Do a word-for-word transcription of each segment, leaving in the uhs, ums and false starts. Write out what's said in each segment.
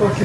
Ok.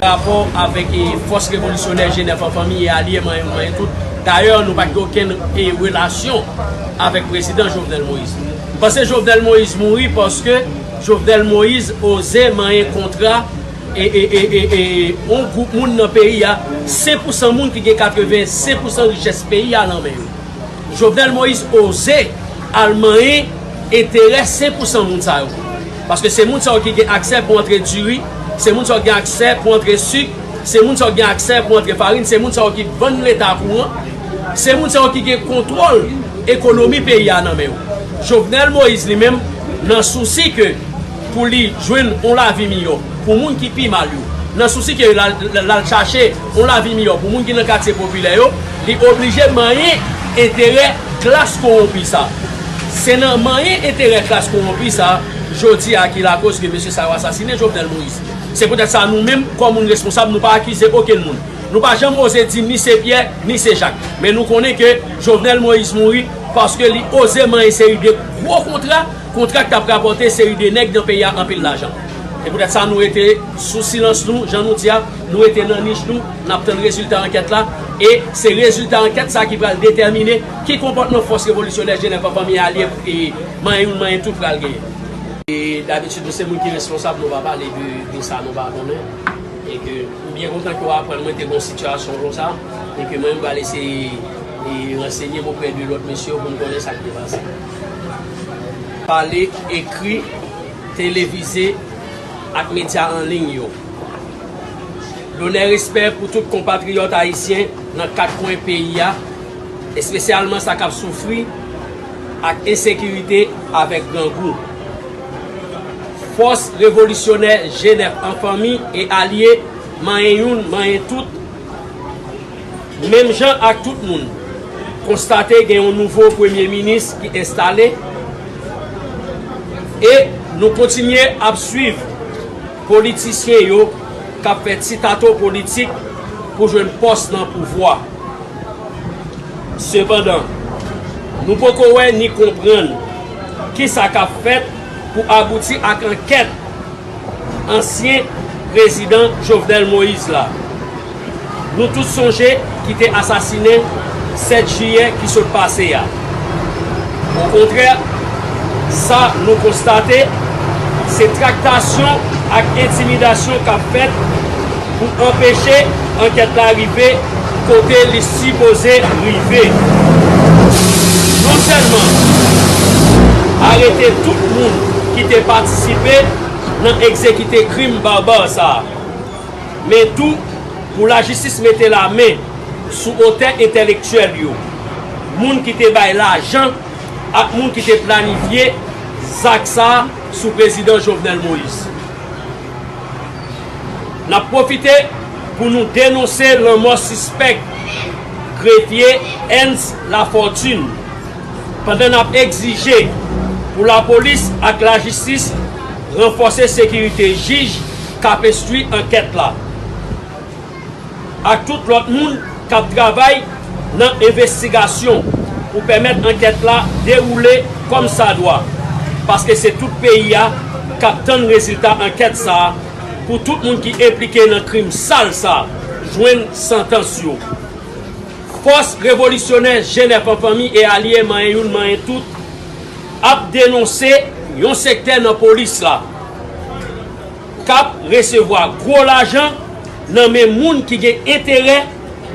Rapò avèk e, Fòs Revolisyonè G nèf an fanmi e alye manyen manyen tout. Dayè, nou pa t gen okenn e, relasyon avèk prezidan Jovenel Moïse. M panse Jovenel Moïse mouri paske Jovenel Moïse oze manyen kontra e, e, e, e, e, yon gwoup moun nan peyi a, senk pousan moun ki gen katrevensenk pousan richès peyi a nan men yo. Jovenel Moïse oze al manyen enterè senk pousan moun sa yo. Paske se moun sa yo ki gen aksè pou antre diri, se moun sa yo ki gen aksè pou antre sik, se moun sa yo ki gen aksè pou antre farin, se moun sa yo ki vann Leta kouran, se moun sa yo ki gen kontwòl ekonomi peyi a nan men yo. Jovenel Moïse li menm, nan sousi ke pou li jwenn yon lavi miyò pou moun ki pi mal yo, nan sousi ke l al chache yon lavi miyò pou moun ki nan katye popilè yo, li oblije manyen enterè klas kowonpi sa. Se nan manyen enterè klas kowonpi sa, jodi a ki lakoz ke mesye sa yo asasinen Jovenel Moïse. Se poutèt sa nou menm, kòm moun responsab, nou pa akize okenn moun. Nou pa janm oze di ni se Pyè, ni se Jak. Men nou konnen ke Jovenel Moïse mouri paske li oze manyen seri de gwo kontra, kontra k t ap rapòte seri de nèg nan peyi a anpil lajan. Se poutèt sa nou rete sou silans nou, jan nou di a, nou rete nan nich nou, n ap tann rezilta ankèt la, e se rezilta ankèt sa ki pral detèmine ki konpòtman fòs revolisyonè G nèf an fanmi alye e manyen youn manyen tout pral genyen. E dabitid nou se moun ki responsab, nou pa pale de, de sa nou pa konnen. E ke m byen kontan ke w aprann mwen te gen yon sitiyasyon konsa, e ke mwen m pral eseye e ransenye m oprè de lòt mesye yo pou m konnen sa k te pase. Pale, ekri, televize ak medya an liy yo. Lonè respè pou tout konpatriyòt ayisyen nan kat kwen peyi a, espesyalman sa k ap soufri ak ensekirite avèk grangou. Fòs revolisyonè G nèf an fanmi e alye manyen youn manyen tout, menm jan ak tout moun, konstate gen yon nouvo premye minis ki enstale, e nou kontinye ap swiv politisyen yo k ap fè ti tato politik pou jwenn pòs nan pouvwa. Sepandan, nou poko wè ni konprann kisa k ap fèt pou abouti ak ankèt ansyen prezidan Jovenel Moïse la. Nou tout sonje ki te asasinen sèt jiyè ki sot pase a. Okontrè, sa nou konstate, se traktasyon ak entimidasyon k ap fèt pou anpeche ankèt la rive kote li sipoze rive. Non sèlman arete tout moun ki te patisipe nan egzekite krim baba sa a, men tou pou lajistis mete lamen sou otè entèlektyèl yo, moun ki te bay lajan ak moun ki te planifye zak sa a sou prezidan Jovenel Moïse. N ap pwofite pou nou denonse lanmò sispèk grefye Ernst Lafortune, pandan n ap egzije pou lapolis ak lajistis ranfòse sekirite jij k ap enstwi ankèt la, ak tout lòt moun k ap travay nan envestigasyon pou pèmèt ankèt la dewoule kòmsadwa, paske se tout peyi a k ap tann rezilta ankèt sa a, pou tout moun ki enplike nan krim sal sa jwenn santans yo. Fòs revolisyonè G nèf an fanmi e alye manyen youn manyen tout ap denonse yon sektè nan polis la k ap resevwa gwo lajan nan men moun ki gen enterè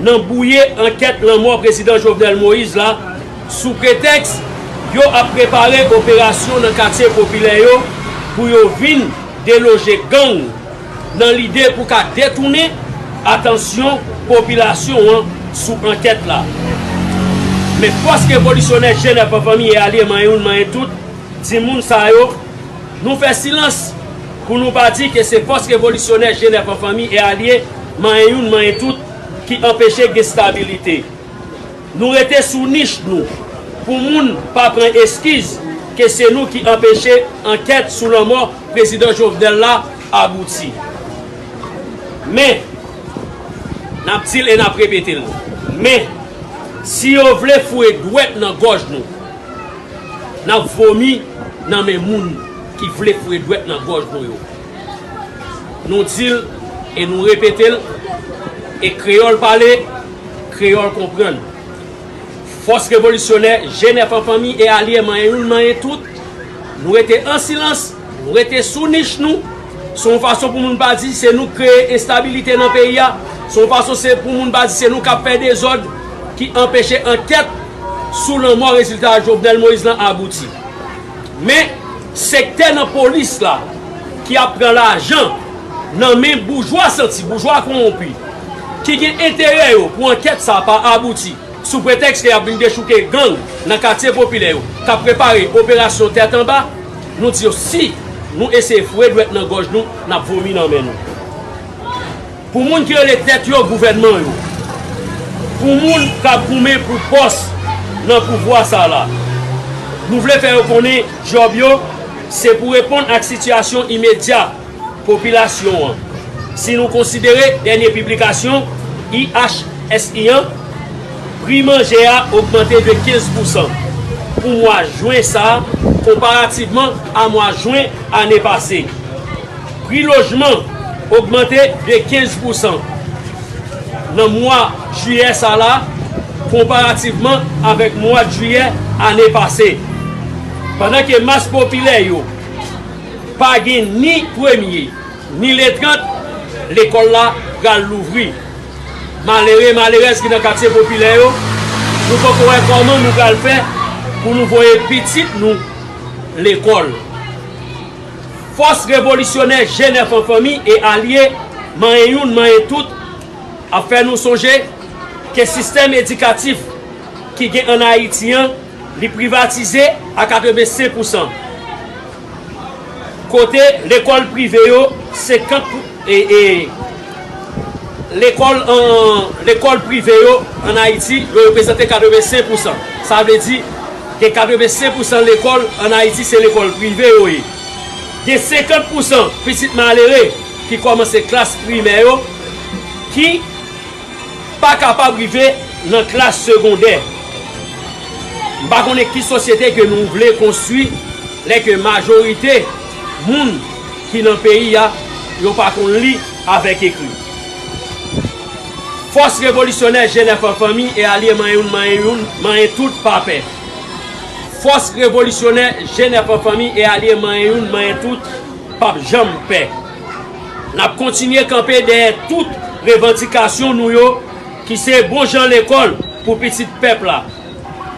nan bwouye ankèt lanmò prezidan Jovenel Moïse la, sou pretèks yo ap prepare operasyon nan katye popilè yo pou yo vin deloje gang nan lide pou ka detounen atansyon popilasyon an sou ankèt la. Men fòs revolisyonè G nèf an fanmi e alye manyen youn manyen tout, di moun sa yo, nou fè silans pou nou pa di ke se fòs revolisyonè G nèf an fanmi e alye manyen youn manyen tout ki anpeche gen stabilite. Nou rete sou nich nou pou moun pa pran eskiz ke se nou ki anpeche ankèt sou lanmò prezidan Jovenel la abouti. Men, n ap di l e n ap repete l, men Si yo vle foure dwèt nan gòj nou, n ap vomi nan men moun ki vle foure dwèt nan gòj nou yo. Nou di l e nou repete l, e kreyòl pale, kreyòl konprann. Fòs revolisyonè, G nèf an fanmi e alye, manyen youn, manyen tout, nou rete an silans, nou rete sou nich nou. Se yon fason pou moun pa di se nou k kreye enstabilite nan peyi a. Se yon fason se pou moun pa di se nou k ap fè dezòd ki anpeche ankèt sou lanmò rezilta Jovenel Moïse lan abouti. Men, sektè nan polis la ki ap pran lajan nan men boujwa santi, boujwa kowonpi, ki gen enterè yo pou ankèt sa pa abouti, sou pretèks ke y ap vin dechouke gang nan katye popilè yo, k ap prepare operasyon tèt anba, nou di yo si nou eseye foure dwèt nan gòj nou, n ap vomi nan men nou. Pou moun ki rele tèt yo gouvènman yo, pou moun k ap goumen pou pòs nan pouvwa sa la, nou vle fè yo konnen djòb yo se pou reponn ak sitiyasyon imedya popilasyon an. Si nou konsidere dènye piblikasyon I H S I an, pri manje a ogmante de kenz pousan pou mwa jen sa a, konparativman a mwa jen ane pase. Pri lojman ogmante de kenz pousan nan mwa jiyè sa la, konparativman avèk mwa jiyè ane pase. Pandan ke mas popilè yo pa gen ni premye, ni le trant, lekòl la pral louvri. Malere, malerèz ki nan katye popilè yo, nou poko wè kòman nou pral fè pou nou voye pitit nou lekòl. Fòs revolisyonè G nèf an fanmi e alye, manyen youn, manyen tout, ap fè nou sonje ke sistèm edikatif ki gen ann Ayiti an, li privatize a katrevensenk pousan. Kote lekòl prive yo, senkant pou, e, e, lekòl an, lekòl prive yo ann Ayiti, yo reprezante katrevensenk pousan. Sa vle di, gen katrevensenk pousan lekòl ann Ayiti, se lekòl prive yo ye. Gen senkant pousan pitit malere ki kòmanse klas primè yo, ki pa kapab rive nan klas segondè. M pa konnen ki sosyete ke nou vle konstwi lè ke majorite moun ki nan peyi a, yo pa konn li avèk ekri. Fòs revolisyonè G nèf an fanmi e alye manyen youn, manyen youn, manyen tout pa pè. Fòs revolisyonè G nèf an fanmi e alye manyen youn, manyen tout p ap janm pè. N ap kontinye kanpe dèyè tout revandikasyon nou yo, ki se bon jan lekòl pou pitit pèp la,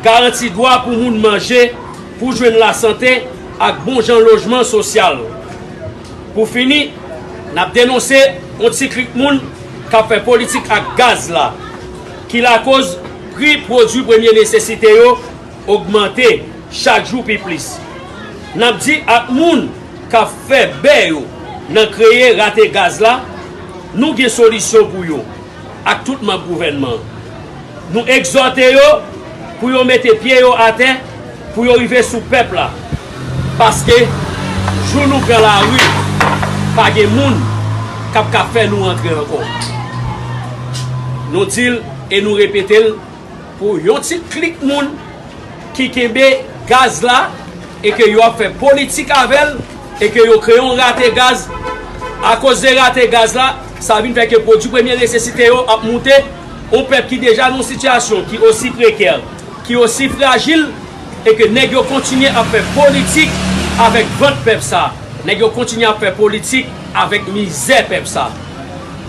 garanti dwa pou moun manje, pou jwenn lasante ak bon jan lojman sosyal. Pou fini, n ap denonse yon ti klik moun k ap fè politik ak gaz la, ki lakoz pri pwodui premye nesesite yo ogmante chak jou pi plis. N ap di ak moun k ap fè bè yo nan kreye rate gaz la, nou gen solisyon pou yo ak tout manm gouvènman an. Nou egzòte yo pou yo mete pye yo atè, pou yo rive sou pèp la. Paske, jou nou pran lari, pa gen moun k ap ka fè nou antre ankò. Nou di l e nou repete l, pou yon ti klik moun ki kenbe gaz la e ke yo ap fè politik avè l e ke yo kreye yon rate gaz. Akoz de rate gaz la, sa vin fè ke pwodui premye nesesite yo ap moute. Yon pèp ki deja nan yon sitiyasyon ki osi prekè, ki osi frajil, e ke nèg yo kontinye ap fè politik avèk vant pèp sa. Nèg yo kontinye ap fè politik avèk mizè pèp sa.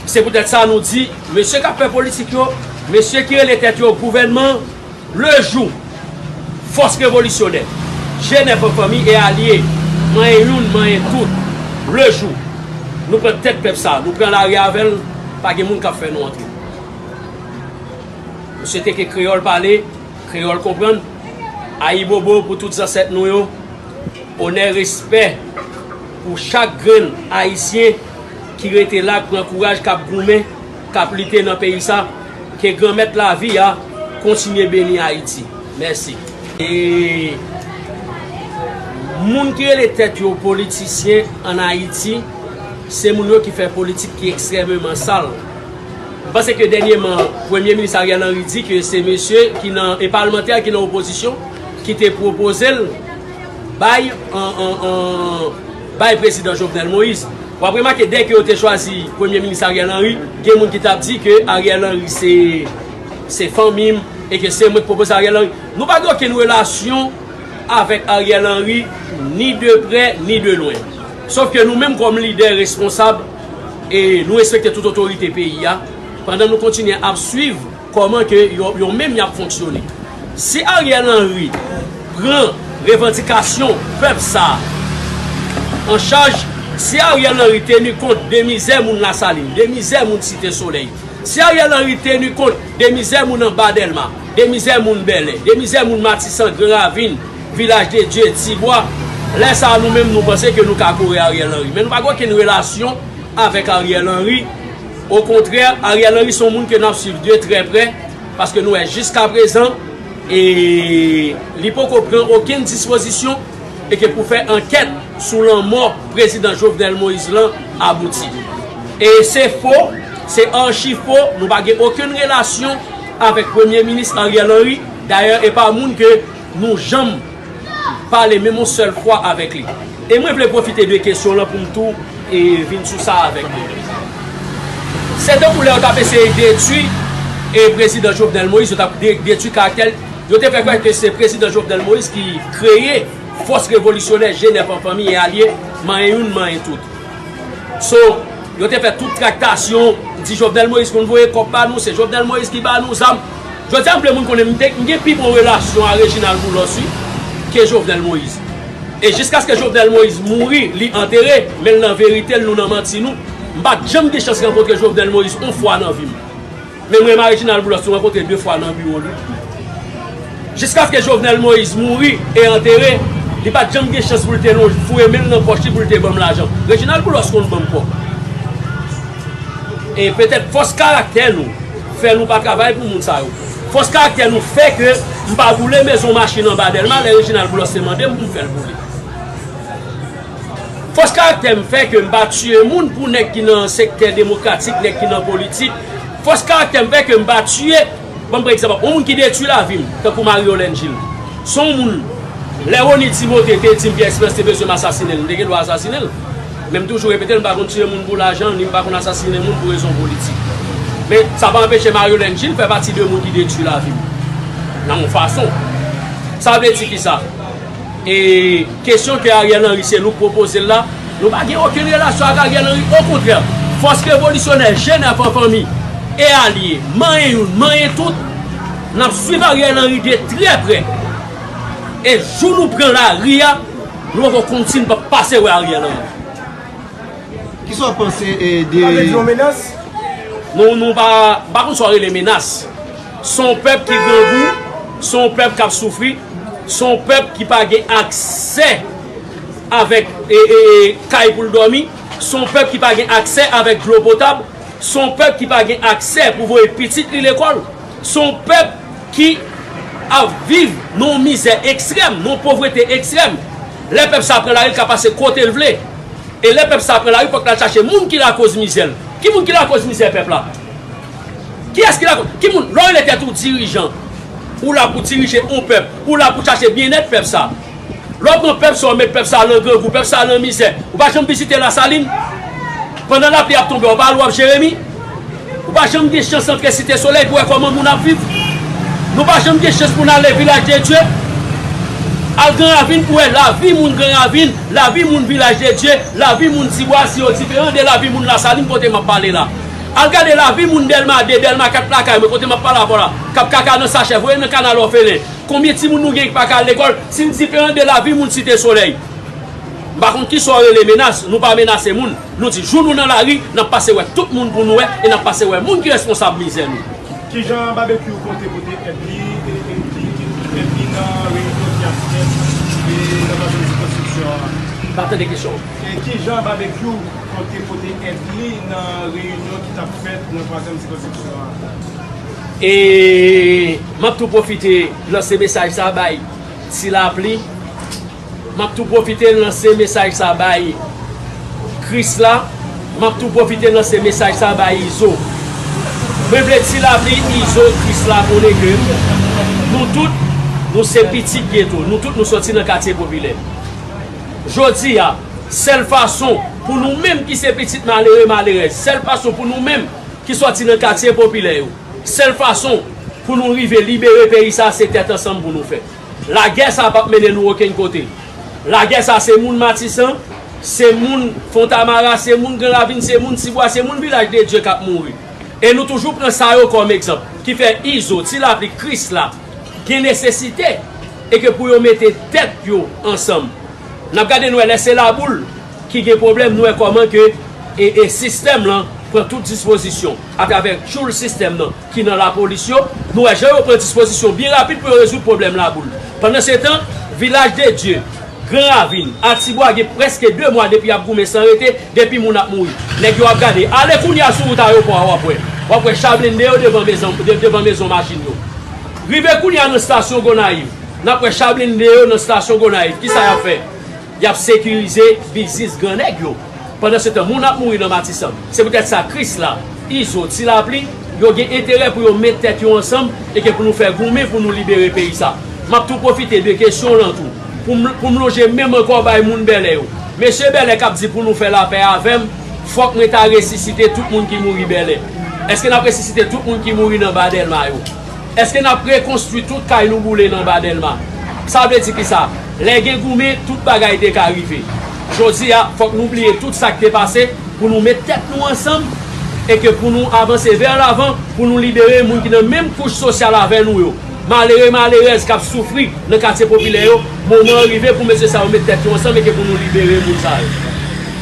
Se poutèt sa nou di, mesye k ap fè politik yo, mesye ki rele tèt yo gouvènman, le jou, fòs revolisyonè, G nèf an fanmi e alye, manyen youn, manyen tout, le jou, nou pran tèt pèp sa, nou pran lari avè l, pa gen moun k ap fè nou antre. Mesye te ke kreyòl pale, kreyòl konprann. Ayibobo pou tout zansèt nou yo. Onè, respè pou chak grenn Ayisyen ki rete la, k pran kouraj, k ap goumen, k ap lite nan peyi sa. Ke Granmèt lavi a kontinye beni Ayiti. Mèsi. E moun ki rele tèt yo politisyen ann Ayiti, se moun yo ki fè politik ki ekstrèmeman sal. Panse ke dènyèman, Premye Minis Ariel Henry di ke se mesye ki nan, e palmantè ki nan opozisyon ki te pwopoze l bay, an, an, an, bay Prezidan Jovenel Moïse. W ap remake, dèke yo te chwazi Premye Minis Ariel Henry, gen moun ki t ap di ke Ariel Henry se, se fanmi m, e ke se mwen ki pwopoze Ariel Henry. Nou pa gen okenn relasyon avèk Ariel Henry, ni de prè, ni de lwen. Sòf ke nou menm kòm lidè responsab, e nou respekte tout otorite peyi a, pandan nou kontinye ap swiv kòman ke yo, yo menm y ap fonksyone. Si Ariel Henry pran revandikasyon pèp sa a an chaj, si Ariel Henry teni kont de mizè moun Lasalin, de mizè moun Site Solèy, si Ariel Henry teni kont de mizè moun Anba Dèlma, de mizè moun Bèlè, de mizè moun Matisan, Gran Ravin, Vilaj de Dye, Tibwa, lè sa a nou menm nou panse ke nou ka kore Ariel Henry. Men nou pa gen okenn relasyon avèk Ariel Henry. Okontrè, Ariel Henry se yon moun ke n ap swiv de trè prè, paske nou wè jiskaprezan, e li poko pran okenn dispozisyon e ke pou fè ankèt sou lanmò Prezidan Jovenel Moïse lan abouti. E se fo, se achi fo, nou pa gen okenn relasyon avèk Premye Minis Ariel Henry. Dayè, e pa moun ke nou janm pale menm yon sèl fwa avèk li. E mwen vle pwofite de kesyon lan pou m tou, e, vin sou sa avèk nou. Se tankou lè yo t ap eseye detwi, e, Prezidan Jovenel Moïse, yo t ap de-, detwi karaktè l. Yo te fè kwè ke se Prezidan Jovenel Moïse ki kreye Fòs Revolisyonè G nèf an fanmi e alye, manyen youn, manyen tout. So, yo te fè tout traktasyon, di Jovenel Moïse konn voye kòb ba nou, se Jovenel Moïse ki ba nou zam. Jodi a, m vle moun konnen m te, m gen pi bon relasyon a Reginald Boulos, wi, ke Jovenel Moïse. E jiskaske Jovenel Moïse mouri, li antere, men l nan verite l, nou nan manti nou. M pa t janm gen chans rankontre Jovenel Moïse yon fwa nan vi m. Men mwen, Marie Reginald Boulos, nou rankontre de fwa nan biwo li. Jiskaske Jovenel Moïse mouri e antere, li pa t janm gen chans pou l te lonje, foure men l nan pòch li pou l te ban m lajan. Reginald Boulos konn ban m kòb. E petèt fòs karaktè nou fè nou pa travay pou moun sa yo. Fòs karaktè nou fè ke m pa boule mezon machin anba Dèlma lè Reginald Boulos te mande m pou m fè l boule. Fòs karaktè m fè ke m pa tiye moun pou nèg ki nan sektè demokratik, nèg ki nan politik. Fòs karaktè m fè ke m pa tiye, ban m pran egzanp, yon moun ki detwi lavi m, tankou Marie Yolène Gilles. Se yon moun, lè Rony Timothée te di m Pierre Espérance te bezwen m asasinen l, m te gen dwa asasinen l. Men m toujou repete l, m pa konn tiye moun pou lajan, ni m pa konn asasinen moun pou rezon politik. Men sa pa anpeche Marie Yolène Gilles fè pati de moun ki detwi lavi m. Nan yon fason. Sa vle di kisa? E kesyon ke Ariel Henry se nou k pwopoze l la, nou pa gen okenn relasyon ak Ariel Henry. Okontrè, Fòs Revolisyonè G nèf an fanmi e alye, manyen youn, manyen tout, n ap swiv Ariel Henry de trè prè. E jou nou pran lari a, nou poko konn si n p ap pase wè Ariel Henry. Kisa w panse eh, de. Sa vle di yon menas? Nou, nou pa, pa konn sa w rele menas. Se yon pèp ki grangou, se yon pèp k ap soufri, se yon pèp ki pa gen aksè avèk e, e, e, kay pou l dòmi, se yon pèp ki pa gen aksè avèk dlo potab, se yon pèp ki pa gen aksè pou voye pitit li lekòl, se yon pèp ki ap viv nan yon mizè ekstrèm, nan yon povrete ekstrèm. Lè pèp sa pran lari, l ka pase kote l vle. E lè pèp sa pran lari, fòk l al chache moun ki lakoz mizè l. Ki moun ki lakoz mizè pèp la? Kiyès ki lakoz? Ki moun? Lè w rele tèt ou dirijan, ou la pou dirije yon pèp, ou la pou chache byennèt pèp sa. Lè w pran pèp sa, w met pèp sa nan grangou, pèp sa nan mizè, ou pa janm vizite Lasalin? Pandan lapli ap tonbe, w pa al w ap Jeremi? Ou pa janm gen chans antre Site Solèy pou wè kòman moun ap viv? Nou pa janm gen chans pou n ale Vilaj de Dye? Al Gran Ravin pou wè lavi moun Gran Ravin, lavi moun Vilaj de Dye, lavi moun Tibwa, si yo diferan de lavi moun Lasalin kote m ap pale la. Al gade lavi moun Dèlma de, Dèlma kat lakay mwen kote m ap pale avè w la, k ap kaka nan sachè, voye nan kanal òfelen. Konbyen timoun nou gen ki pa ka al lekòl, si n diferan de lavi moun Site Solèy? M pa konn kisa w rele menas, nou pa menase moun. Nou di jou nou nan lari, n ap pase wè tout moun pou nou wè, e n ap pase wè moun ki responsab mizè nou. Kijan Babekyou konte pote èd li, e, e, ki, ki, èd li nan reyinyon ki ap fèt, e, nan twazyèm sikonstriksyon an? M pa tande kesyon w. E kijan Babekyou konte pote èd li nan reyinyon ki t ap fèt nan twazyèm sikonstriksyon an? E m ap tou pwofite lanse mesaj sa bay Ti Lapli. M ap tou pwofite lanse mesaj sa bay Krisla. M ap tou pwofite lanse mesaj sa bay Izo. Mwen vle di Lapli, Izo, Krisla konnen ke nou tout, nou se pitit geto, nou tout nou sòti nan katye popilè. Jodi a, sèl fason pou nou menm ki se pitit malere, malerèz, sèl fason pou nou menm ki sòti nan katye popilè yo, sèl fason pou nou rive libere peyi sa, se tèt ansanm pou nou fè. Lagè sa p ap mennen nou okenn kote. Lagè sa se moun Matisan, se moun Fontamara, se moun Gran Ravin, se moun Tibwa, se moun Vilaj de Dye k ap mouri. E nou toujou pran sa yo kòm egzanp, ki fè Izo, Ti Lapli, Krisla gen nesesite e ke pou yo mete tèt yo ansanm. N ap gade nou wè lè se Laboul ki gen pwoblèm, nou wè kòman ke e, e sistèm lan pran tout dispozisyon atravè tchoul sistèm nan ki nan lapolis yo. Nou wè jan yo pran dispozisyon byen rapid pou yo rezoud pwoblèm Laboul. Pandansetan, Vilaj de Dye, Gran Ravin, Atibwa gen prèske de mwa depi y ap goumen san rete, depi moun ap mouri. Nèg yo ap gade. Ale kounye a sou wout ayewopò a, w ap wè. W ap wè cha blende yo devan mezon, de- devan mezon machin yo. Rive kounye a nan estasyon Gonayiv, n ap wè cha blende yo nan estasyon Gonayiv. Kisa y ap fè? Y ap sekirize biznis grannèg yo. Pandansetan, moun ap mouri nan Matisan. Se poutèt sa, Krisla, Izo, Ti Lapli, yo gen enterè pou yo met tèt yo ansanm e ke pou nou fè goumen pou nou libere peyi sa. M ap tou pwofite de kesyon w lan tou, pou m, pou m lonje men m ankò bay moun Bèlè yo. Mesye Bèlè k ap di pou nou fè lapè avè m, fòk mwen ta resisite tout moun ki mouri Bèlè. Èske n ap resisite tout moun ki mouri nan Ba Dèlma yo? Èske n ap rekonstwi tout kay nou boule nan Ba Dèlma? Sa vle di kisa? Lè gen goumen, tout bagay te ka rive. Jodi a, fòk nou bliye tout sa k te pase pou nou met tèt nou ansanm e ke pou nou avanse vè lavan, pou nou libere moun ki nan menm kouch sosyal avè nou yo. Malere, malerèz k ap soufri nan katye popilè yo, moman an rive pou mesye sa yo met tèt yo ansanm e ke pou nou libere moun sa yo.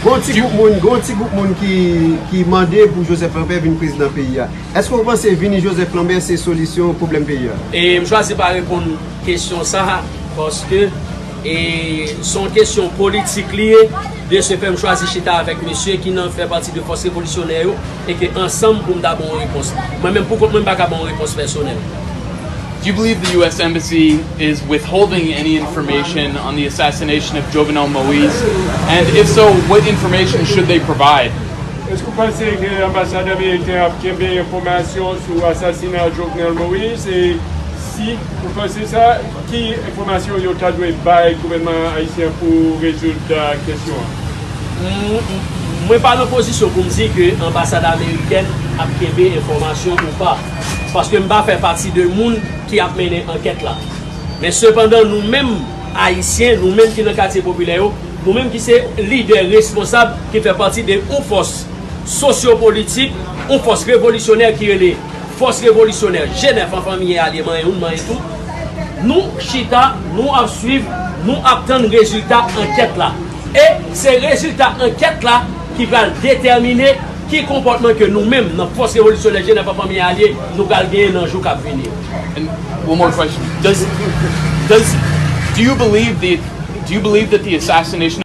Gon ti gwoup moun, gon ti gwoup moun ki, ki mande pou Joseph Lambert vin prezidan peyi a. Èske w panse vini Joseph Lambert se solisyon pwoblèm peyi a? E m chwazi pa reponn kesyon sa a, paske e, se yon kesyon politik li ye. De ce fait, m chwazi chita avèk mesye ki nan fè pati de fòs revolisyonè yo e ke ansanm pou m ta ba w yon repons. Mwen menm pou kont mwen, m pa ka ba w yon repons pèsonèl. Do you believe the U S Embassy is withholding any information on the assassination of Jovenel Moïse? And if so, what information should they provide? Èske w panse ke anbasad ameriken ap kenbe enfòmasyon sou asasina Jovenel Moïse? E si ou panse sa, ki enfòmasyon yo ta dwe bay gouvènman ayisyen pou rezoud kesyon an? M, m, mwen pa nan pozisyon pou m di ke anbasad amerikèn ap kenbe enfòmasyon ou pa, paske m pa fè pati de moun ki ap mennen ankèt la. Men sepandan, nou menm ayisyen, nou menm ki nan katye popilè yo, nou menm ki se lidè responsab ki fè pati de yon fòs sosyopolitik, yon fòs revolisyonè ki rele Fòs Revolisyonè G nèf an fanmi e alye, manyen youn, manyen tout, nou chita, nou ap swiv, nou ap tann rezilta ankèt la. E se rezilta ankèt la ki pral detèmine ki konpòtman ke nou menm nan Fòs Revolisyonè G nèf an fanmi e alye nou pral genyen nan jou k ap vini yo. And one more question. Does does do you believe the do you believe that the assassination